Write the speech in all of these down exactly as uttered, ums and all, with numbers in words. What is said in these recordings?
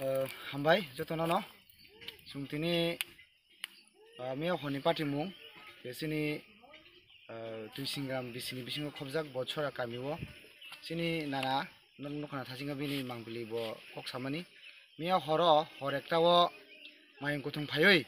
Eh, hambai jotono no. Chwng tini, ah, miya horni patimung, je chini, ah, Twisingram bisini bisingo khobjak Bochora kamio. Chini nana, nok nokha thajingo bini mangpili bo kok samani. Miya horo, hor ekta o mayung kuthung phaiwi,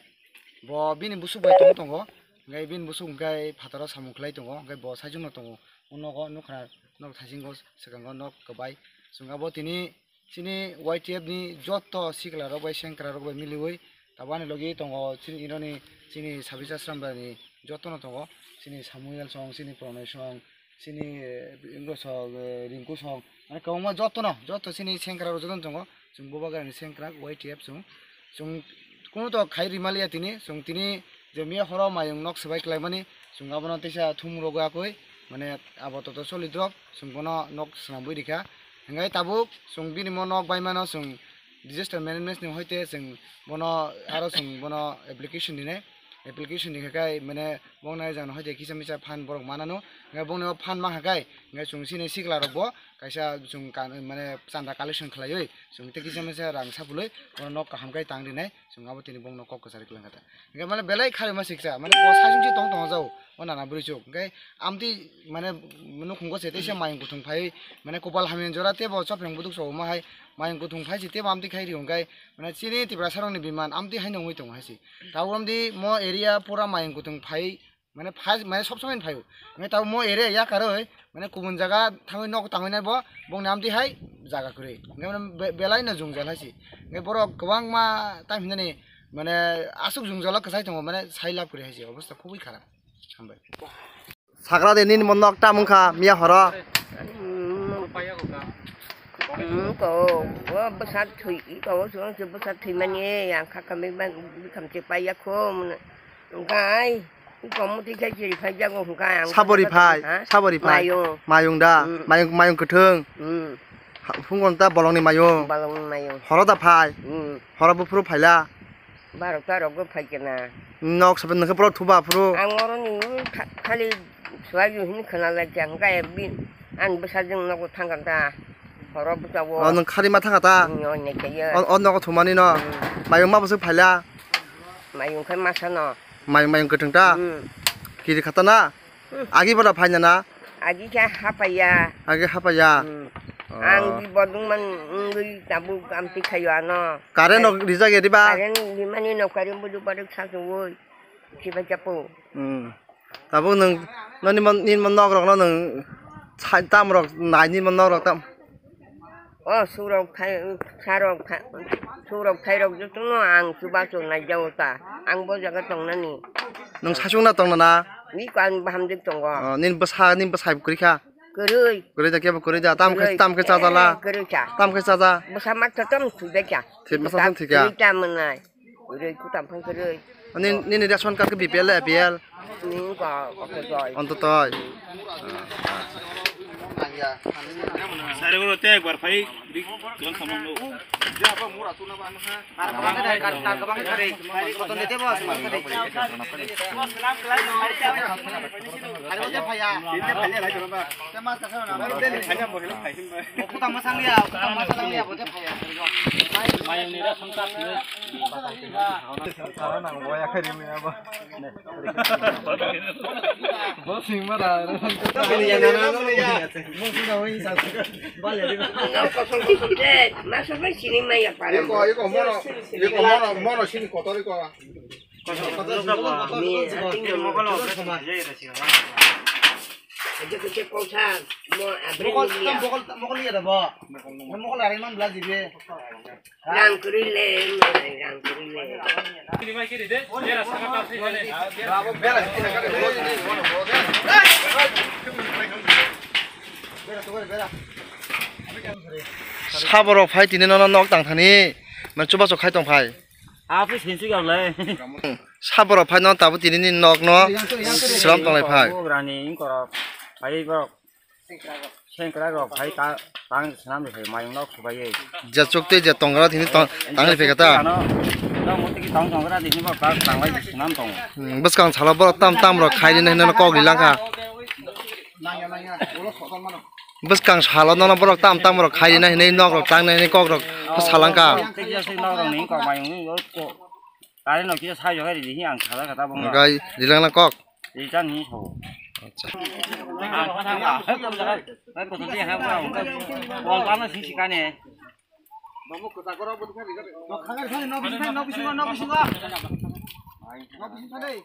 bo bini busuk bai tong tongo, hingke bini busuk hingke phataro samung khlai tongo, hingke bo saichung no tongo. O nogo nokha nok thasingo swkango nok kwbai. Chwng abo tini chini Y T F ni joto sikla rok bai sengkra rok bai miliwi tabani logi tongo chini ironi chini Sabisa Srambani joto no tongo chini Samuel song chini Pranay song chini, eh, Ingo song, eh, Rinku song mane kwbangma joto no joto chini sengkra rok joto no tongo chwng bubagra ni sengkra Y T F chwng chwng kunu to khai rimaliya tini chwng tini je miya horo mayung nok swbai klaimani chwng abono teisa thum rogo akoi mane abo toto solidrop chwng bono nok swnambui rikha. Hingke tabuk chwng bini mo nok baimano chwng disaster management ni hoite chwng bono aro chwng bono application dinai, application ni khe kai mane bongni jang hoite kisa misa phan borok manano, hingke bongni o phan mankha kai hingke chwng chini sikla rok bo kaisa chwng kan mane chanda collection khlaiwi chwng tei kisa misa rang sapului bono nok kaham kai tang rinai. Chwng abo tini bongno kok kwchari kwlwng kha ta. Hingke mane belai khari ma siksa, mane bo saichung si tong tong jao, o nana bwrwi chuk. Hingke amtwi mane nukhungo se teisa mayung kuthung phai, mane kopal hamya jora tei bo chopeng buduk choboma hai mayung kuthung phai si tei bo amtwi khai rio hingke mane chini Tiprasa rokni biman amtwi hai nongwi tongo hai si. Tabo amtwi mo area pura mayung kuthung phai, mane phai, mane sob somoi phaio. Hingke tabo mo area yakaroi, mane kubun jaga thangwi nok tangwi nai bo, bongni amtwi hai jaga kwrwi. Hingke mane be-, belai no jwngjal hai si. Hingke borok kwbangma time hinani mane aswk jwngjalo kwchai tongo, mane sai lab kwrwi hai si, obostha khubui kharap. Hambai. Sakra de nini mo nok tam wngkha miya horo. Hmm, ko, o bwsa thwi, ko, o swng se bwsa thwi mani, ang kha kami ban, bikam che paiya kho, mun, hwnkha ai, i komo twi khai chiri phai jago hwnkha ang. Sabori phai, ha? Sabori phai. Mayung. Mayung da, hmm. Mayung, mayung kwthwng. Hmm. Ha, phungon ta bolongni mayung. Bolongni mayung. Horo da phai. Hmm. Horo buphuru phaila. Barok tarok go phai kena. Nok sabai nokhe borok thuba phuru. Ang oroni kha-, khali suaiju hini khana lai kya hwnkha e bin. Ang bwsajwng nogo thangkha ta. Horo bwsao. O nwng khali ma thangkha ta? Nwng o naikhaiya. O, o nogo thumani no. Hmm. Mayung ma bwswk phaila? Mayung khai masa no. Mayung, mayung kwthwng ta? Hmm. Kiri khata na? Hmm. Agi boda phaina na? Agi khe hapaiya. Agi hapaiya? Hmm. Oh. Ang di bodung man wngwi tabuk amtwi khayo ano. Current rok rijak ya diba? Current rimani no current budu baruk sasu woi. Sibai chapo. Hmm. Tabuk nwng nini mon, nini mon nok rok no nwng sai tam rok nai nini mon nok rok tam. O surok thai, sarok thai, surok thairok jotono ang chubachu naijao ta. Ang bo jaga tongnani. Nwng saichung na tongna na? Ni ko ang bahamjwk tongo. O, nini bwsa, nini bwsai kwrwi kha? Kwrwi. Kwrwi da, kebo kwrwi da. Tam khe, kwrwi. Tam khe chajala. Eh, kwrwi cha. Tam khe chaja. Bwsa mak to tom thwi bai cha. Thwi bwsa tom thwi kha. Kwrwi ta mwnai. Kwrwi kutam phang kwrwi. Ani, nini ration card khe B P L na A P L? Ni ko, ko ko doi. Ontotoi. Sare bro te ekbar phai dik tong samang no. Masa bai sini maya parang. Iko, iko, mono, iko, mono, mono sini kotor iko. Ni ating mo. Aja ko che ko sa mo abre. Mokol, tam mokol, mokol iya da ba. Mokol ari man bla dibe. Rang kuri le, rang kuri le. Saborok phai tini nono nok tang thani, mane chubachu khai tong phai. Aphi sinsi gam le. Saborok phai no tabuk tini ni nok no slam tong lai phai. Rani ingkorok, phai borok. Sengkrak rok phai ta tang swnam de phai mayung nok subai ye. Je chuk tei je tongra tini tang tang de phai kata. Ano, no muti ki tang tongra de ni ba ka tang lai swnam tong. Hmm, bwskang salo borok tam tam rok khai ni hino kok ni langkha. Bwskang salo nono borok tam tam rok khaina hinwi nok rok tangna hinwi kok rok salangka. Tei kisa se nok rok ni kok bai wngwi o ko. Tare no kisa sai jogai ridi hi ang sala kata bong. Gai dilangna kok. Ri chan hi so. Acha. Ang kata ba. Hai ko to ha ba. Bol ba na si si kane. Bamu kota koro bo kha ri. Khagar khai no bisi khai no bisi no bisi. No bisi khai.